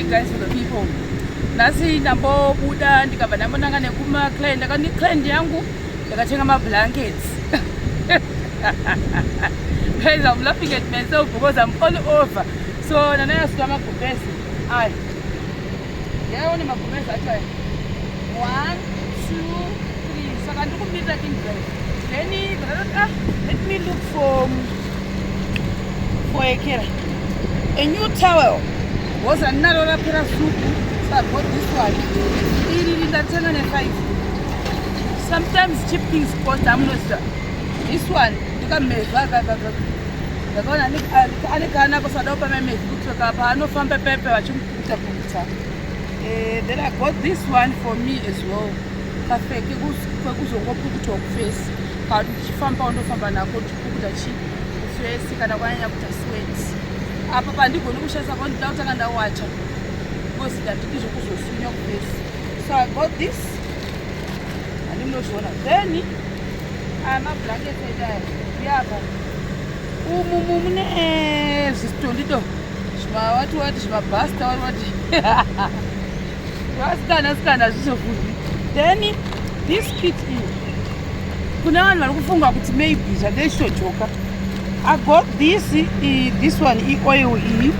Say guys for the people. Nhasi ndambobuda ndikabva ndambonanga nekuma client, ndakani client yangu ndakatenga mablankets. Guys, I'm laughing at myself because I'm all over. So ndanayasuka magumbezi aya. Yaone magumbezi acho aya. One, two, three. Saka ndikumirira inDrive. Then ndakatoti, ah, let me look for ekera a new towel. Was andinaro rapera supu, so I bought this one. Iri ndatenga ne5. Sometimes cheap things cost, amunoziva. This one ndikamevha ndakaona ane kanako, sada kupa mamevhi kuti paanofamba pepe vachimupukuta pukuta. Then I got this one for me as well, kafeke kwekuzongopukutwa kuface, kana kuti ndichifamba undofamba nako ndichipukuta chi kuface kana kwanyanya kuita sweat. Apa pandigoni kushandisa kwa ndida kutanga ndawacha because ndatidi zvekuzosunya kuface. So I got this, handi munozviona. Then aya mablankets edu aya yapa umu mune zvistondido zvimawati wati zvimabhasta wati wati vasikana sikana zvizovhurwi. Then this kit iyi, kune vanhu vari kufunga kuti maybe zvandeichitojoka, I got this one, ioil iyi,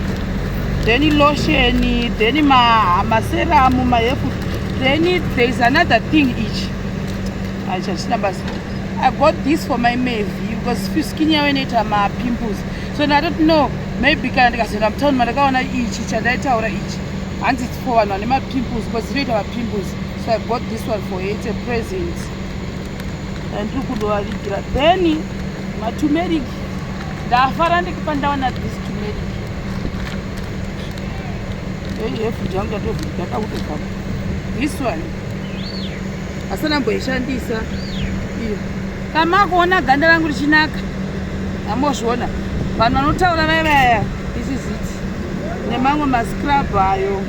then lotion, then maserum, mahefu. Then there is another thing ichi hachina basa. I got this for my mavi because skin yavo inoita mapimples, so ndatoti no, maybe kana ndikazoenda mutauni mandakaona ichi chandaitaura ichi, hanzi it's for vanhu vane mapimples because inoita mapimples. So I got this one for her, it's a present andiri kundovavigira. Then maturmeric, ndafara ndikipa ndaona this turmeric. Hefu yangu yatovhurika yakakutobva. This one asana mboishandisa iyo. Kamakuona ganda rangu richinaka, amozviona vanhu vanotaura vaya vaya. This is it, nemamwe mascrub ayo.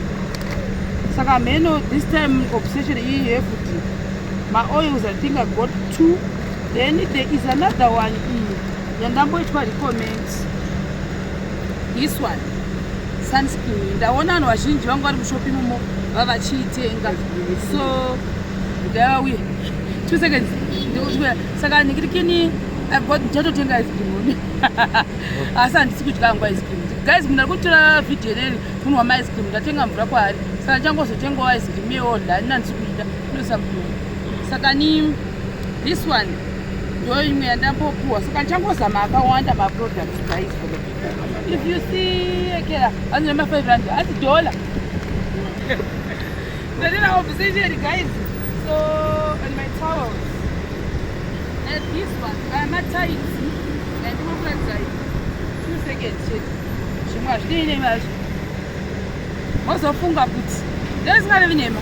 Saka mheno this time obsession iyi yefuti maoils. I think I got two. Then there is another one iyi yandamboitwa recommend, this one, sunscreen. Ndaona vanhu vazhinji vangu vari mushopi imomo vavachiitenga, so ndikavauye 2 seconds. Saka ndikirikini, ndichatotenga ice cream, asi handisi kudya hangu ice cream, guys. Munhu ari kutora vhidhiyo reri munhu wamaice cream. Ndatenga mvura kwaari, saka ndichangozotengawo ice cream iyewo ndani handisi kuida inoisa mudomo. Saka ni this one ndo imwe yandambopuwa. Saka ndichangozama akawanda maproducts, guys, for the people. If you see ekera hanzi nema5 rand, hanzi dollar. Ndandina obsession, guys. So and my towels and this one, aya matights ndandinokuratidzai 2 seconds chete. Zvimwe hazvinei nemazvo, mozofunga kuti ndesingarevi nhema.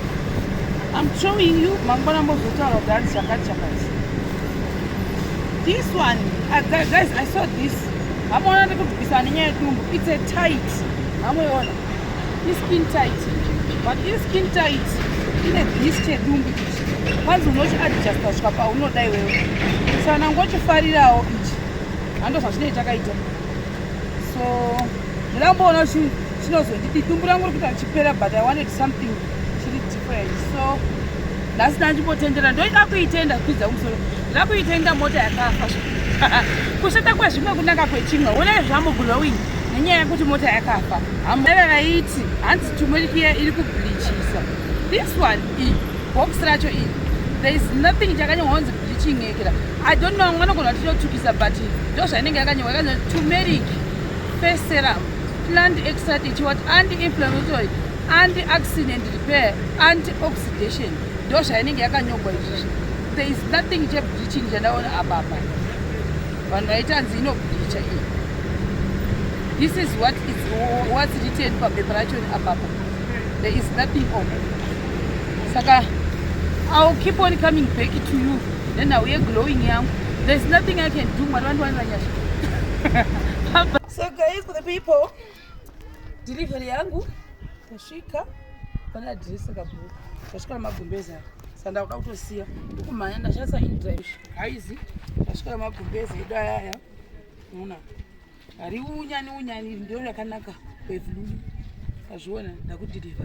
I'm showing you, mangwana mozotaura kuti hanzi chakati chakati. This one, guys, I saw this. Hamuona ndikubvisa nenyaya yedumbu. It's a tight, hamuiona iskin tight, but iskin tight ine this chedumbu ichi, kwanzi unochiadjusta kusvika paunoda iwewe. Saka nangochifarirawo ichi, hando zvazvinei chakaita. So ndinamboona chinozondidi dumbu rangu rikuita richipera, but I wanted something chiri different. So nhasi ndandimbotendera, ndoida kuitenda kwidza kumusoro, ndoda kuitenga mota yakafa. Kushata kwezvimwe kunaka kwechimwe. Onai zvamo glowing nenyaya yekuti mota yakafa. Ava vaiti hanzi turmeric iya iri kubleachisa. This one, iyi box racho iri, there is nothing chakanyorwa kunzi bleaching ekera. I don't know, vanogona tinotsvukisa, but ndo zvainenge yakanyorwa. Yakanzi turmeric face serum, plant extract, ichiwati anti-inflammatory, anti-accident repair, anti-oxidation. Ndo zvainenge yakanyorwa izvizvi. There is nothing chebleaching chandaona apapa. Vanhu vaiti hanzi inobleacha iyi, this is what's written papepa racho apapa. There is nothing on. Saka I will keep on coming back to you nenhau yeglowing yangu. There is nothing I can do. Mwari vandiwanira nyasha. So guys, for the people, delivery yangu tasvika pane adhiresi kabhuku, tasvika nemagumbezi aya. Saka ndakuda kutosiya, ndikumhanya, ndashandisa inDrive. Guys, tasvika nemagumbezi edu ayaya. Una riunyani unyani, iri ndio rakanaka kwevlulu. Azviona, ndakudhilivha.